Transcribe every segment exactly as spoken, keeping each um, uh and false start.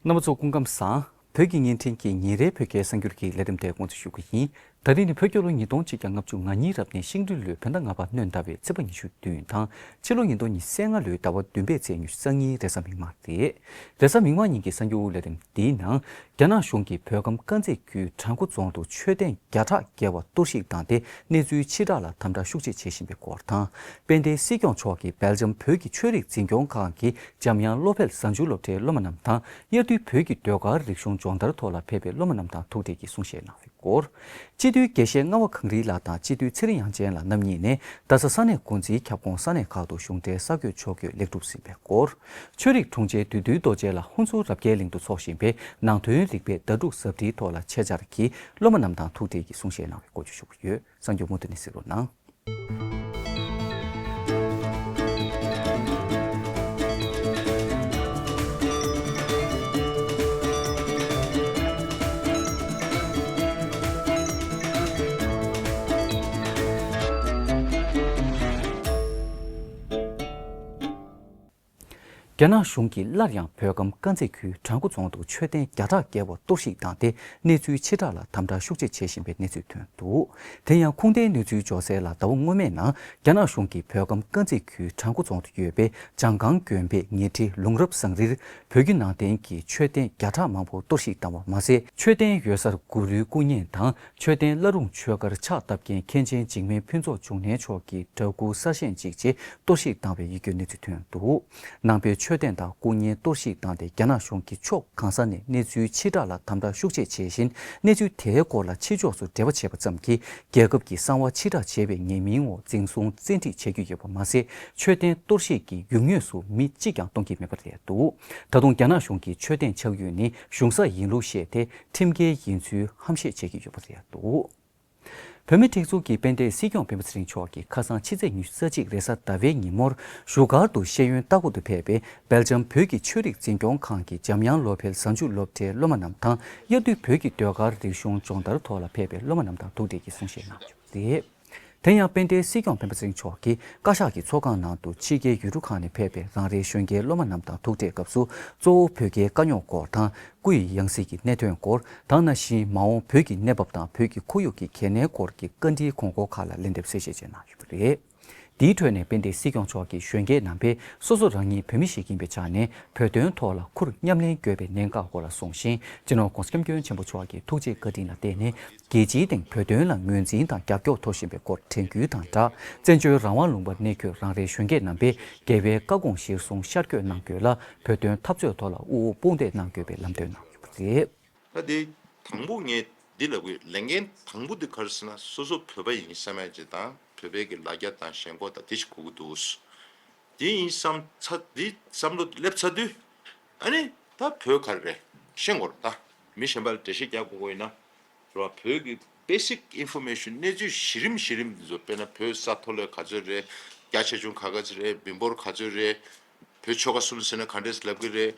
རྣམ་པ་ཚོ་སྐུ་ཁམས་བཟང་། བོད་ཀྱི་བརྙན་འཕྲིན་གྱི་ཉིན་རེའི་བོད་སྐད་གསར་འགྱུར་གྱི་ལས་རིམ་དེ་སྐོང་ཚོགས་ཞུ་གི་ཡིན། ད་རིང་ནི་བོད་རྒྱལ་ལོ་ཉིས་སྟོང་ཆིག་བརྒྱ་ལྔ་བཅུ་ང་གཉིས་རབ་གནས་ཤིང་སྦྲུལ་ལོའི་བོད་ཟླ་ལྔ་པ་སྣོན་ཟླ་བའི་ཚེས་པ་ཉི་ཤུ་བདུན་དང་། ཕྱི་ལོ་ཉིས་སྟོང་ཉི་ཤུ་རྩ་ལྔ་ལོའི་ཟླ་བ་བདུན་པའི་ཚེས་ཉི་ཤུ་རྩ་གཉིས་རེས་གཟའ་མིག་དམར་རེད། རེས་གཟའ་མིག་དམར་ཉིན་གྱི་གསར་འགྱུར་ལས་རིམ་འདིའི་ནང་། རྒྱ་ནག་གཞུང་གིས་བོད་ཁམས་དཀར་མཛེས་ཁུལ་བྲག་འགོ་རྫོང་དུ་མཆོད་རྟེན་བརྒྱ་ཕྲག་བརྒལ་བ་གཏོར་བཤིག་བཏང་སྟེ། གནས་ཚུལ་ཕྱིར་བསྒྲགས་ལ་དམ་དྲག་ཤུགས་ཆེ་བྱེད་བཞིན་པའི་སྐོར་དང་། དཔལ་ལྡན་སྲིད་སྐྱོང་མཆོག་གིས་སྦེལ་ཇམ་བོད་ཀྱི་ཆོས་རིག་འཛིན་སྐྱོང་ཁང་གི་འཇམ་དབྱངས་བློ་འཕེལ་གཟའ་མཇུག་སློབ་གྲྭའི་སློབ་མ་རྣམས་དང་། དབྱར་དུས་བོད་ཀྱི་ཟློས་གར་རིག་གཞུང་སྦྱོང་བརྡར་ཐོག་ལ་ཕེབས་པའི་སློབ་མ་རྣམས་དང་ཐུག་འཕྲད་ཀྱིས་གསུང་བཤད་གནང་བའི་སྐོར། སྤྱི་འཐུས་དགེ་བཤེས་རྔ་བ་གངས་རི་ལགས་དང་སྤྱི་འཐུས་ཚེ་རིང་དབྱངས་ཅན་ལགས་རྣམ་གཉིས་ནས་རྡ་ས་ས་གནས་འགོ་འཛིན་ཁྱབ་ཁོངས་ས་གནས་ཁག་ཏུ་གཞུང་འབྲེལ་གསར་འགོད་ཕྱོགས་བསྐྱོད་ལེགས་གྲུབ་ཟིན་པའི་སྐོར། ཆོས་རིག་དྲུང་ཆེ་བདུད་འདུལ་རྡོ་རྗེ་ལགས་ཧུན་སུར་རབ་རྒྱས་གླིང་དུ་འཚོགས་བཞིན་པའི་ནང་དོན་རིག་པའི་ཟླ་དྲུག་ཟབ་ཁྲིད་ཐོག་ལ་ཆེད་བཅར་གྱིས་སློབ་མ་རྣམས་དང་ཐུག་འཕྲད་ཀྱིས་གསུང་བཤད་གནང་བའི་སྐོར་བརྗོད་ཞུ་གི་ཡོད། གསར་འགྱུར་མུ་མཐུད་ནས་གཟིགས་རོགས་གནང་། རྒྱ་ནག་གཞུང་གིས་སླར་ཡང་བོད་ཁམས་དཀར་མཛེས་ཁུལ་བྲག་འགོ་རྫོང་དུ་མཆོད་རྟེན་བརྒྱ་ཕྲག་བརྒལ་བ་གཏོར་བཤིག་བཏང་སྟེ། གནས་ཚུལ་ཕྱིར་བསྒྲགས་ལ་དམ་དྲག་ཤུགས་ཆེ་བྱེད་བཞིན་པའི་གནས་ཚུལ་ཐོན་འདུག་དེ་ཡང་ཁུངས་ལྡན་གནས་ཚུལ་འབྱོར་གསལ་ལ། ཟླ་བ་སྔོན་མའི་ནང་རྒྱ་ནག་གཞུང་གིས་བོད་ཁམས་དཀར་མཛེས་ཁུལ་བྲག་འགོ་རྫོང་དུ་ཡོད་པའི་བྱང་ཁང་དགོན་པའི་ཉེ་འཁྲིས་ལུང་རབས་བཟང་རིར། བོད་བརྒྱུད་ནང་བསྟན་གྱི་མཆོད་རྟེན་བརྒྱ་ཕྲག་མང་པོ་གཏོར་བཤིག་བཏང་བ་མ་ཟད། མཆོད་རྟེན་ཡོད་སར་གུ་རུའི་སྐུ་བརྙན་དང་། མཆོད་རྟེན་བླ་རུང་ཆོས་སྒར་ཕྱག་བཏབ་མཁན་མཁན་ཆེན་འཇིགས་མེད་ཕུན་ཚོགས་འབྱུང་གནས་མཆོག་གི་འདྲ་སྐུ་གསར་བཞེངས་གཅིག་བཅས་གཏོར་བཤིག་བཏང་བའི་ཡིད་སྐྱོའི་གནས་ཚུལ་ཐོན་འདུག་ནང་པའི་མཆོད་རྟེན་དང་སྐུ་བརྙན་གཏོར་བཤིག་བཏང་སྟེ། རྒྱ་ནག་གཞུང་གིས་ཕྱོགས་གང་ས་ནས་གནས་ཚུལ་ཕྱིར་བསྒྲགས་ལ་དམ་དྲག་ཤུགས་ཆེ་བྱེད་བཞིན། གནས་ཚུལ་དེའི་སྐོར་ལ་ཕྱི་ཕྱོགས་སུ་འབྲེལ་བ་བྱས་པ་ཙམ་གྱིས། རྒྱལ་ཁབ་ཀྱི་གསང་བ་ཕྱིར་བསྒྲགས་བྱས་པའི་ཉེས་མིང་འོག་འཛིན་བཟུང་བཙན་ཁྲིད་བྱེད་ཀྱི་ཡོད་པ་མ་ཟད། མཆོད་རྟེན་གཏོར་བཤིག་གི་ཡུལ་དངོས་སུ་མི་གཅིག་ཀྱང་གཏོང་གི་མེད་པ་རེད་འདུག་ད་དུང་རྒྱ་ནག་གཞུང་གིས་མཆོད་རྟེན་ཆགས་ཡུལ་ནི་གཞུང་ས་ཡིན་ལུགས་བཤད་དེ། ཁྲིམས་འགལ་ཡིན་ཚུལ་ཧམ་བཤད་བྱེད་ཀྱི་ཡོད་པ་རེད་འདུག་བོད་མིའི་སྒྲིག་འཛུགས་ཀྱི་དཔལ་ལྡན་སྲིད་སྐྱོང་སྤེན་པ་ཚེ་རིང་མཆོག་གིས་ཁ་སང་ཕྱི་ཚེས་ཉི་ཤུ་རྩ་གཅིག་རེས་གཟའ་ཟླ་བའི་ཉིན་མོར་བཞུགས་སྒར་དུ་ཤེས་ཡོན་ལྟ་སྐོར་དུ་ཕེབས་པའི་སྦེལ་ཇམ་བོད་ཀྱི་ཆོས་རིག་འཛིན་སྐྱོང་ཁང་གི་འཇམ་དབྱངས་བློ་འཕེལ་གཟའ་མཇུག་སློབ་གྲྭའི་སློབ་མ་རྣམས་དང་། དབྱར་དུས་བོད་ཀྱི་ཟློས་གར་རིག་གཞུང་སྦྱོང་བརྡར་ཐོག་ལ་ཕེབས་པའི་སློབ་མ་རྣམས་དང་ཐུག་འཕྲད་ཀྱིས་གསུང་བཤད་གནང་ཡོད་པ་རེད། དེ་ཡང་དཔལ་ལྡན་སྲིད་སྐྱོང་སྤེན་པ་ཚེ་རིང་མཆོག་གིས་བཀའ་ཤག་གི་ཚོགས་ཁང་ནང་དུ་ཕྱི་རྒྱལ་ཡུལ་གྲུ་ཁག་ནས་ཕེབས་པའི་རང་རེའི་གཞོན་སྐྱེས་སློབ་མ་རྣམས་དང་ཐུག་འཕྲད་སྐབས་སུ། གཙོ་བོ་བོད་སྐད་དཀའ་རྙོག་སྐོར་དང་། སྐུ་ཡི་ཡང་སྲིད་ཀྱི་གནད་དོན་སྐོར། ད་ག་ནང་བཞིན་མ་འོངས་བོད་ཀྱི་གནས་བབ་དང་བོད་ཀྱི་ཁོར་ཡུག་གི་གལ་གནད་སྐོར་གྱི་བཀའ་འདྲིའི་དགོངས་སྐོར་ཁག་ལ་ལན་འདེབས་གསལ་བཤད་བྱས་གནང་ཡོད་པ་རེད། དེའི་ཁྲོད་ནས་དཔལ་ལྡན་སྲིད་སྐྱོང་མཆོག་གིས་གཞོན་སྐྱེས་རྣམ་པས་སོ་སོ་རང་ཉིད་བོད་མི་ཞིག་ཡིན་པའི་ཆ་ནས་བོད་དོན་ཐོག་ལ་ཁུར་མཉམ་ལེན་དགོས་པའི་གནད་འགག་སྐོར་ལ་གསུངས་ཤིང་། སྤྱི་ནོར་༸གོང་ས་༸སྐྱབས་མགོན་ཆེན་པོ་མཆོག་གི་ཐུགས་རྗེ་བཀའ་དྲིན་ལ་བརྟེན་ནས། རྒྱལ་སྤྱིའི་སྟེང་བོད་དོན་ལ་ངོས་འཛིན་དང་རྒྱབ་སྐྱོར་མཐོ་བཞིན་པའི་སྐོར་དྲན་སྐུལ་དང་སྦྲགས། བཙན་བྱོལ་རང་དབང་ལུང་པར་གནས་འཁོད་རང་རེའི་གཞོན་སྐྱེས་རྣམ་པས་རྒྱལ་བའི་བཀའ་དགོངས་གཞིར་བཟུང་ཤར་བསྐྱོད་གནང་དགོས་ལ། བོད་དོན་འཐབ་རྩོད་ཐོག་ལ་དབུ་འོག་དཔུང་འདེགས་གནང་དགོས་པའི་ལམ་སྟོན་གནང་ཡོད་པ་རེད། ད་དེ་དང་པོ་ངས་འདི་ལབ་དགོས། ལས་འགན་དང་པོ་འདི་ག་རེ་ཟེར་ན། སོ་སོ་བོད་པ་ཡིན་བསམ་ཡ་ཅིག་དང་། བོད་པའི་གི་ལ་རྒྱ་དང་ཞེན་ཁོག་དང་དེ་ཞིག་དགོས་ཀྱི་འདུག་དེ་ཡིན་བསམ་ཚ། དེ་བསམ་བློ་སླེབས་ཚར་དུས། ཨ་ནི་ད་བོད་ག་རེ་རེད་ཤེས་དགོས་རེད། ད་མི་གཞན་པ་ལ་འགྲེལ་བཤད་རྒྱག་དགོས་ཀྱི་ཡིན་ན། རེད་བ། བོད་ཀྱི་basic information གནས་ཚུལ་གཞི་རིམ་གཞི་རིམ་འདི་ཚོ། དཔེར་ན་བོད་ས་མཐོ་ལོས་ག་ཚོད་རེད། རྒྱ་ཆེ་ཆུང་ག་ག་ཚོད་རེད། མི་འབོར་ག་ཚོད་རེད། བོད་ཆོལ་ཁ་གསུམ་ཟེར་ན་ག་འདྲས་ལབ་ཀྱི་རེད།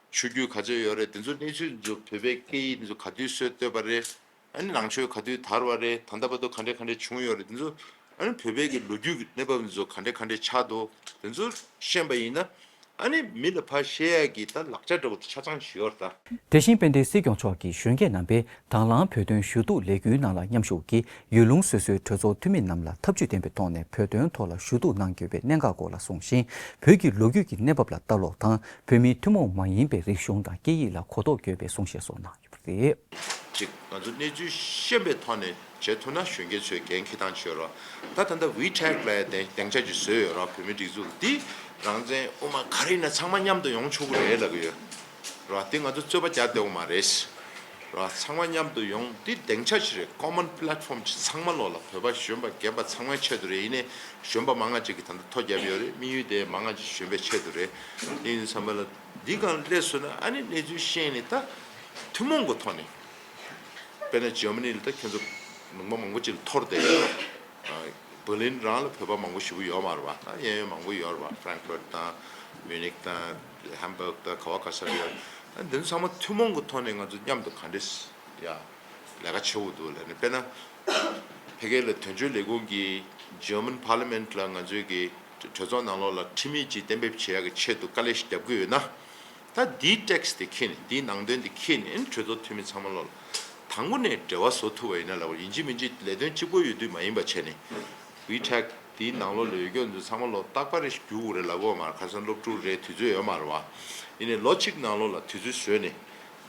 ཆོས་བརྒྱུད་ག་ཚོད་ཡོད་རེད། དེ་ཚོ་གནས་ཚུལ་འདི་ཚོ། བོད་པའི་སྐད་ཡིག་འདི་ཚོ་ག་དུས་སྲོལ་བཏོད་པ་རེད། ཨ་ནི་ནང་ཆོས་ག་དུས་དར་བ་རེད། ད་ལྟ་བར་དུ་ག་འདྲས་ག་འདྲས་བྱུང་ཡོད་རེད། དེ་ཚོ། ཨ་ནི་བོད་པའི་གི་ལོ་རྒྱུས་ཀྱི་གནས་བབ་འདི་ཚོ་ག་འདྲས་ག་འདྲས་ཆགས་འདུག་དེ་ཚོ་ཤེས་པ་ཡིན་ན། ཨ་ནི་མི་ལ་ཕར་བཤད་ཡག་གི་ད་ལག་ཆ་འདྲ་བོ་ཆ་ཚང་ཞིག་ཡོད་རེད་ད། དེ་བཞིན་དཔལ་ལྡན་སྲིད་སྐྱོང་མཆོག་གིས་གཞོན་སྐྱེས་རྣམ་པས་དང་བླངས་བོད་དོན་ཞུ་གཏུག་ལས་འགུལ་ནང་ལ་མཉམ་ཞུགས་ཀྱིས། ཡུལ་ལུང་སོ་སོའི་གྲོས་ཚོགས་འཐུས་མི་རྣམས་ལ་ཐབས་ཇུས་ལྡན་པའི་ཐོག་ནས་བོད་དོན་ཐོག་ལ་ཞུ་གཏུག་གནང་དགོས་པའི་གནད་འགག་སྐོར་ལ་གསུངས་ཤིང་། བོད་ཀྱི་ལོ་རྒྱུས་ཀྱི་གནས་བབ་ལ་ལྟ་ཀློག་དང་། བོད་མིའི་ཐུན་མོང་མ་ཡིན་པའི་རིག་གཞུང་དང་སྐད་ཡིག་ལ་གོ་རྟོགས་དགོས་པའི་གསུང་བཤད་སོགས་གནང་ཡོད་པ་རེད། ཅིག་ང་ཚོ་གནས་ཚུལ་ཤེས་པའི་ཐོག་ནས་བྱེད་ཐུབ་ན་གཞོན་སྐྱེས་ཚོས་འགན་འཁྱེར་སྟངས་བྱེད་རོགས། ད་ད་ལྟ་ཝི་ཊེག་ལབ་ཡ་སྡིངས་ཆ་ཅིག་བཟོས་ཡོད་རོགས། བོད་མི་སྒྲིག་འཛུགས་འདི་རང་བཙན་དབུ་མ་ག་རེ་ཡིན་ན་ཚང་མ་མཉམ་དུ་ཡོང་ཆོག་གི་རེད་ལབ་ཀྱི་ཡོད་རོགས། འདི་ང་ཚོ་རྩོད་པ་རྒྱག་བདེ་བོ་མ་རེད་རོགས། ཚང་མ་མཉམ་དུ་ཡོང་། འདི་སྡིངས་ཆ་ཅིག་རེད། ཀོ་མོན་པི་ལེཊ་ཕོམ་ཅིག་ཚང་མ་ལོག་ལ། བོད་པ་གཞོན་པ་རྒན་པ་ཚང་མའི་ཆེད་དུ་རེད། ཡིན་ནའི་གཞོན་པ་མང་ང་ཅིག་གིས་ད་ལྟ་ཐོ་བརྒྱབ་ཡོད་རེད། དམིགས་ཡུལ་དེ་མང་ང་ཅིག་གཞོན་པའི་ཆེད་དུ་རེད། དེ་ཡིན་དུས་ཙམ་པ་ལ་འདི་སྒང་སླེབས་སོང་ན། ཨ་ནི་གནས་ཚུལ་ཤེས་ནས་ད་ཐུན་མོང་གི་ཐོག་ནས། དཔེར་ན་ཇར་མ་ནི་ལ་ད་ཁྱེད་ཚོ་ལུང་པ་མང་པོ་ཅིག་ལ་ཐོར་བསྡད་ཡོད། ཨ། བྷར་ལིན་རང་ལ་བོད་པ་མང་པོ་ཞེ་པོ་ཡོད་མ་རེད་པ། ད་གཡས་གཡོན་མང་པོ་ཡོད་རེད་པ། ཧྥ་རན་ཁི་ཕུར་དང་། མིའུ་ནིག་དང་། ཧམ་བྷག་དང་། ག་བ་ག་ས་རེད་ཡོད། ད་འདི་ཚོ་ཚང་མ་ཐུན་མོང་གི་ཐོག་ནས་ང་ཚོ་མཉམ་དུ་ག་འདྲས་ཡ་ལས་ཀ་བྱེད་དགོས་འདུག་ལབ་ནས། དཔེར་ན་ཕ་གི་ལ་དོན་གཅོད་ལས་ཁུངས་ཀྱིས་ཇར་མན་པར་ལི་མེན་ཊི་ལ་ང་ཚོའི་གི་གྲོས་ཚོགས་ནང་ལོགས་ལ་ཁྲིམས་ཡིག་ཅིག་གཏན་འབེབས་བྱེད་ཡག་གི་ཆེད་དུ་དཀའ་ལས་ཤིག་རྒྱབ་ཀྱི་ཡོད་ན། ད་འདིའི་ཊེག་སི་དེ་ཁྱེར་ནས། འདིའི་ནང་དོན་དེ་ཁྱེར་ནས་གྲོས་ཚོགས་འཐུས་མི་ཚང་མ་ལོ་ལ་དང་པོ་ནས་འབྲེལ་བ་བཟོ་ཐུབ་པ་ཡིན་ན་ལབ་པ། ཡིན་གཅིག་མིན་གཅིག་ལས་དོན་གཅིག་པོ་ཡོད་དུས་མ་ཡིན་པ་བྱས་ནས། ཝི་ཊེག་དེའི་ནང་ལོགས་ལ་ཡོད་མཁན་ཚོ་ཚང་མ་ལོ་རྟག་པར་རེ་ཞིག་རྒྱུག་དགོས་རེད་ལབ་ཀྱི་ཡོད་མ་རེད། ཁ་སང་སློབ་ཕྲུག་རེད། དུས་ཚོད་ཡོད་མ་རེད་བ། ཡིན་ནའི་ལོ་གཅིག་ནང་ལོགས་ལ་དུས་ཚོད་བཟོས་ནས།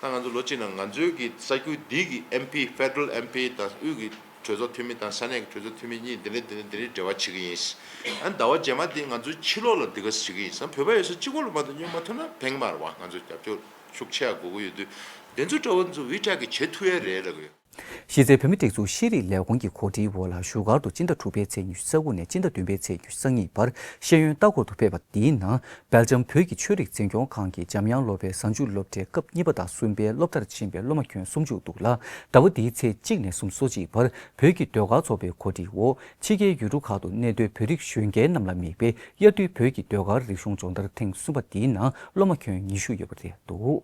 ད་ང་ཚོ་ལོ་གཅིག་ནང་ང་ཚོའི་གི་ས་ཁུལ་འདི་གི་ཨེམ་པི། ཕེ་ཌེ་རལ་ཨེམ་པི་དང་དབུས་ཀྱི་གྲོས་ཚོགས་འཐུས་མི་དང་ས་གནས་ཀྱི་གྲོས་ཚོགས་འཐུས་མི་གཉིས་འདི་འདྲ་འདི་འདྲ་འདི་འདྲའི་འབྲེལ་བ་བྱེད་ཀྱི་ཡིན། ཨ་ཟླ་བ་རྗེས་མ་འདི་ང་ཚོའི་ཕྱི་ལོགས་ལ་འདི་ག་བྱེད་ཀྱི་ཡིན་ཟེར། བོད་པ་ཡོད་ས་གཅིག་པོ་ལ་མ་གཏོགས་མཉམ་མ་ཐུག་ན་ཕན་གྱི་མ་རེད་བ། ང་ཚོ་རྒྱབ་སྐྱོར་ཤུགས་ཆེ་ཡ་དགོས་ཀྱི་ཡོད་དུས། དེ་ཚོ་འདྲ་བོ་ཚོ་ཝི་ཊེག་གིས་བྱེད་ཐུབ་ཡ་རེད་ལབ་ཀྱི་ཡོད། གཞི་རྩའི་བོད་མིའི་སྒྲིག་འཛུགས་ཤེས་རིག་ལས་ཁུངས་ཀྱི་གོ་སྒྲིག་འོག་ལ་བཞུགས་སྒར་དུ་སྤྱི་ཟླ་དྲུག་པའི་ཚེས་ཉི་ཤུ་རྩ་དགུ་ནས་སྤྱི་ཟླ་བདུན་པའི་ཚེས་ཉི་ཤུ་རྩ་གཉིས་བར་ཤེས་ཡོན་ལྟ་སྐོར་དུ་ཕེབས་པ་འདིའི་ནང་། སྦེལ་ཇམ་བོད་ཀྱི་ཆོས་རིག་འཛིན་སྐྱོང་ཁང་གི་འཇམ་དབྱངས་སློབ་གྲྭའི་གཟའ་མཇུག་སློབ་གྲྭའི་སྐབས་གཉིས་པ་དང་གསུམ་པའི་སློབ་མཐར་ཕྱིན་པའི་སློབ་མ་ཁྱོན་སུམ་ཅུ་འདུག་ལ། ཟླ་བ་འདིའི་ཚེས་གཅིག་ནས་གསུམ་སོ་གཅིག་བར་བོད་ཀྱི་ཟློས་གར་ཚོགས་པའི་གོ་སྒྲིག་འོག་ཕྱི་རྒྱལ་ཡུལ་གྲུ་ཁག་ཏུ་གནས་སྡོད་བོད་རིགས་གཞོན་སྐྱེས་རྣམས་ལ་དམིགས་པའི་དབྱར་དུས་བོད་ཀྱི་ཟློས་གར་རིག་གཞུང་སྦྱོང་བརྡར་ཐེངས་གསུམ་པ་འདིའི་ནང་སློབ་མ་ཁྱོན་ཉི་ཤུ་ཡོད་པ་རེད་འདུག།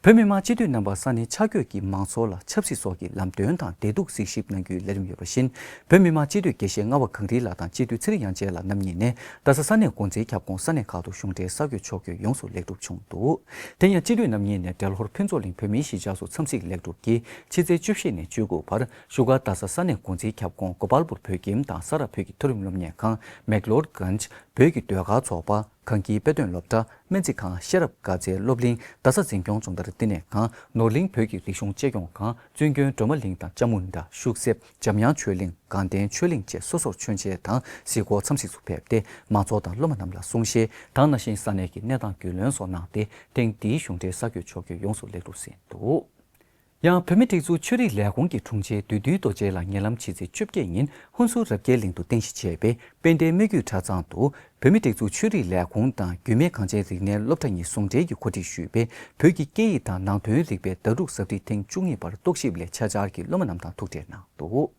བོད་མི་མང་སྤྱི་འཐུས་རྣམ་པ་ས་གནས་ཆ་བགོས་ཀྱིས་མང་ཚོགས་ལ་ཆབ་སྲིད་སོགས་ཀྱི་ལམ་སྟོན་དང་བདེ་སྡུག་གཟིགས་ཞིབ་གནང་རྒྱུའི་ལས་རིམ་ཡོད་པ་བཞིན། བོད་མི་མང་སྤྱི་འཐུས་དགེ་བཤེས་རྔ་བ་གངས་རིའི་ལགས་དང་སྤྱི་འཐུས་ཚེ་རིང་དབྱངས་ཅན་ལགས་རྣམ་གཉིས་ནས་རྡ་ས་ས་གནས་འགོ་འཛིན་ཁྱབ་ཁོངས་ས་གནས་ཁག་ཏུ་གཞུང་འབྲེལ་གསར་འགོད་ཕྱོགས་བསྐྱོད་ཡོངས་སུ་ལེགས་གྲུབ་བྱུང་འདུག། དེ་ཡང་སྤྱི་འཐུས་རྣམ་གཉིས་ནས་བྲེལ་ཧོར་ཕུན་ཚོགས་གླིང་བོད་མིའི་གཞིས་ཆགས་སུ་འཚམས་གཟིགས་ལེགས་གྲུབ་ཀྱིས་ཕྱི་ཚེས་བཅུ་བཞི་ནས་བཅུ་དགུ་བར་བཞུགས་སྒར་རྡ་ས་ས་གནས་འགོ་འཛིན་ཁྱབ་ཁོངས་གོ་པལ་པུར་བོད་ཁྱིམ་དང་ས་རཱ་བོད་ཀྱི་མཐོ་རིམ་སློབ་གཉེར་ཁང་། མེག་ལོར་གྷན་ཇི་བོད་ཀྱི་ཟློས་གར་ཚོགས་པ། གངས་སྐྱིད་དཔེ་སྟོན་སློབ་གྲྭ། སྨན་རྩིས་ཁང་། ཤེས་རབ་དགའ་ཚལ་སློབ་གླིང་། རྡ་ས་འཛིན་སྐྱོང་སྦྱོང་བརྡར་བསྟི་གནས་ཁང་། ནོར་གླིང་བོད་ཀྱི་རིག་གཞུང་གཅེས་སྐྱོང་ཁང་། བཙུན་དགོན་སྒྲོལ་མ་གླིང་དང་ལྕགས་མུ་ཌ། ཤུག་གསེབ། འཇམ་དབྱངས་ཆོས་གླིང་། དགའ་ལྡན་ཆོས་གླིང་བཅས་སོ་སོར་མཆོད་མཇལ་དང་གཟིགས་སྐོར་འཚམས་གཟིགས་སུ་ཕེབས་ཏེ། མང་ཚོགས་དང་སློབ་མ་རྣམས་ལ་གསུང་བཤད་དང་། ན་གཞོན་ས་གནས་ཀྱི་གནས་སྟངས་རྒྱུས་ལོན་སོགས་གནང་སྟེ། ཐེངས་འདིའི་གཞུང་འབྲེལ་གསར་འགོད་ཕྱོགས་བསྐྱོད་ཡོངས་སུ་ལེགས་གྲུབ་ཟིན་འདུག། ཡང་བོད་མིའི་སྒྲིག་འཛུགས་ཆོས་རིག་ལས་ཁུངས་ཀྱི་དྲུང་ཆེ་བདུད་འདུལ་རྡོ་རྗེ་ལགས་ཉེ་ལམ་ཕྱི་ཚེས་བཅོ་བརྒྱད་ཉིན་ཧུན་སུར་རབ་རྒྱས་གླིང་དུ་རྟེན་གཞི་བྱས་པའི་དཔལ་ལྡན་སྨད་རྒྱུད་གྲྭ་ཚང་དུ། བོད་མིའི་སྒྲིག་འཛུགས་ཆོས་རིག་ལས་ཁུངས་དང་རྒྱུད་སྨད་གངས་ཅན་རིག་གནས་སློབ་གྲྭ་གཉིས་ཟུང་འབྲེལ་གྱིས་གོ་སྒྲིག་ཞུས་པའི་བོད་ཀྱི་སྐད་ཡིག་དང་ནང་དོན་རིག་པའི་ཟླ་དྲུག་གཟའ་སྤྲེལ་ཐེངས་བཅུ་གཉིས་པར་རྟོག་ཞིབ་ལས་འཆར་འཆར་གྱི་སློབ་མ་རྣམས་དང་ཐུག་འཕྲད་གནང་འདུག།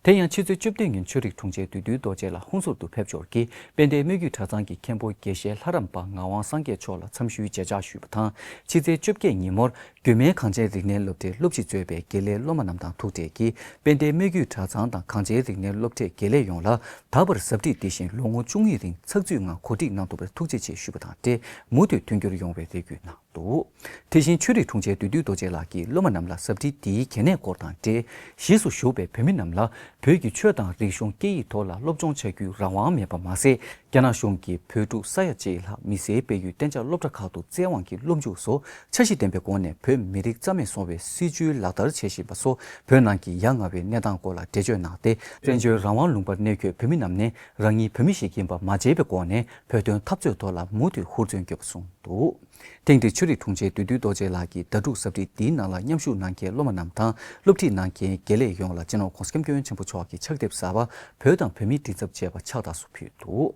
དེ་ཡང་ཕྱི་ཚེས་བཅུ་བདུན་ཉིན་ཆོས་རིག་དྲུང་ཆེ་བདུད་འདུལ་རྡོ་རྗེ་ལགས་ཧུན་སུར་དུ་ཕེབས་འབྱོར་གྱིས་དཔལ་ལྡན་སྨད་རྒྱུད་གྲྭ་ཚང་གི་མཁན་པོ་དགེ་བཤེས་ལྷ་རམས་པ་ངག་དབང་སངས་རྒྱས་མཆོག་ལ་འཚམས་ཞུའི་མཇལ་བཅར་ཞུས་པ་དང་། ཕྱི་ཚེས་བཅོ་བརྒྱད་ཉིན་མོར་རྒྱུད་སྨད་གངས་ཅན་རིག་གནས་སློབ་གྲྭའི་སློབ་སྤྱི་གཙོས་པའི་དགེ་ལས་སློབ་མ་རྣམས་དང་ཐུག་འཕྲད་ཀྱིས། དཔལ་ལྡན་སྨད་རྒྱུད་གྲྭ་ཚང་དང་གངས་ཅན་རིག་གནས་སློབ་གྲྭའི་དགེ་ལས་ཡོངས་ལ། ད་བར་གཟབ་སྒྲིག་འདི་བཞིན་ལོ་ངོ་བཅུ་གཉིས་རིང་ཚགས་ཚུད་ངང་གོ་སྒྲིག་གནང་ཐུབ་པར་ཐུགས་རྗེ་ཆེ་ཞུས་པ་དང་འབྲེལ། མུ་མཐུད་མཐུན་འགྱུར་ཡོང་བའི་རེ་སྐུལ་གནང་འདུག། དེ་བཞིན་ཆོས་རིག་དྲུང་ཆེ་བདུད་འདུལ་རྡོ་རྗེ་ལགས་ཀྱིས་སློབ་མ་རྣམས་ལ་གཟབ་སྒྲིག་འདིའི་གལ་གནད་སྐོར་དང་འབྲེལ། གཞིས་སུ་བཞུགས་པའི་བོད་མི་རྣམས་ལ་བོད་ཀྱི་ཆོས་དང་རིག་གཞུང་སྐད་ཡིག་ཐོག་ལ་སློབ་སྦྱོང་བྱ་རྒྱུའི་རང་དབང་མེད་པ་མ་ཟད། རྒྱ་ནག་གཞུང་གིས་བོད་ཕྲུག་ས་ཡ་གཅིག་ལྷག་མི་སེར་སྤེལ་ཡུལ་གཏན་འཇགས་སློབ་གྲྭ་ཁག་ཏུ་བཙན་དབང་གིས་སློབ་འཇུག་སོགས་འཆར་གཞི་ལྡན་པའི་སྒོ་ནས་བོད་མི་རིགས་རྩ་མེད་བཟོ་བའི་སྲིད་ཇུས་ལག་བསྟར་བྱེད་བཞིན་པ་སོགས་བོད་ནང་གི་ཡ་ང་བའི་གནས་སྟངས་སྐོར་ལ་འགྲེལ་བརྗོད་གནང་སྟེ། བཙན་བྱོལ་རང་དབང་ལུང་པར་གནས་འཁོད་བོད་མི་རྣམས་ནས་རང་ཉིད་བོད་མི་ཞིག་ཡིན་པ་མ་བརྗེད་པའི་སྒོ་ནས་བོད་དོན་འཐབ་རྩོད་ཐོག་ལ་མུ་མཐུད་ཧུར་བརྩོན་བསྐྱོད་པ་གསུངས་འདུག། ཐེངས་འདིའི་ཆོས་རིག་དྲུང་ཆེ་བདུད་འདུལ་རྡོ་རྗེ་ལགས་ཀྱི་ཟླ་དྲུག་གཟབ་སྒྲིག་འདིའི་ནང་ལ་མཉམ་ཞུགས་གནང་མཁན་སློབ་མ་རྣམས་དང་སློབ་ཁྲིད་གནང་མཁན་དགེ་ལས་ཡོངས་ལ་སྤྱི་ནོར་༸གོང་ས་༸སྐྱབས་མགོན་ཆེན་པོ་མཆོག་གི་ཕྱག་དེབ་གསར་པ་བོད་དང་བོད་མིའི་མགྲིན་ཚབ་ཅེས་པ་ཕྱག་རྟགས་སུ་ཕུལ་འདུག།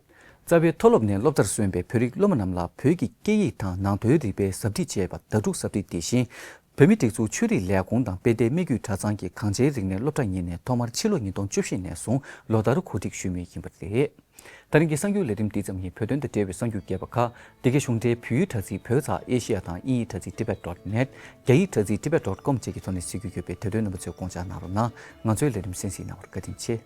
རྩ་བའི་མཐོ་སློབ་ནས་སློབ་མཐར་སོན་པའི་བོད་རིགས་སློབ་མ་རྣམས་ལ་བོད་ཀྱི་སྐད་ཡིག་དང་ནང་དོན་རིག་པའི་གཟབ་ཁྲིད་ཅེས་པ་ཟླ་དྲུག་གཟབ་སྒྲིག་དེ་བཞིན། བོད་མིའི་སྒྲིག་འཛུགས་ཆོས་རིག་ལས་ཁུངས་དང་དཔལ་ལྡན་སྨད་རྒྱུད་གྲྭ་ཚང་གི་གངས་ཅན་རིག་གནས་སློབ་གྲྭ་གཉིས་ནས་ཐོག་མར་ཕྱི་ལོ་ཉིས་སྟོང་བཅུ་བཞི་ནས་བཟུང་ལོ་ལྟར་གོ་སྒྲིག་ཞུ་མུས་ཡིན་པ་རེད། ད་རིང་གི་གསར་འགྱུར་ལས་རིམ་འདི་ཙམ་ཡིན། བོད་དོན་དང་འབྲེལ་བའི་གསར་འགྱུར་རྒྱས་པ་ཁག་འདི་གའི་གཞུང་འབྲེལ་བོད་ཡིག་དྲ་ཚིགས་བོད་མཚམས་ཨེ་ཤི་ཡ་དང་དབྱིན་ཡིག་དྲ་ཚིགས་tibet dot net། རྒྱ་ཡིག་དྲ་ཚིགས་tibet dot com་བཅས་ཀྱི་ཐོག་ནས་གཟིགས་རྒྱུ་ཡོད་པས་དེ་དོན་རྣམ་པ་ཚོས་དགོངས་འཇགས་གནང་རོགས་གནང་། ང་ཚོའི་ལས་རིམ་གསན་གཟིགས་གནང་བར་བཀའ་དྲིན་ཆེ།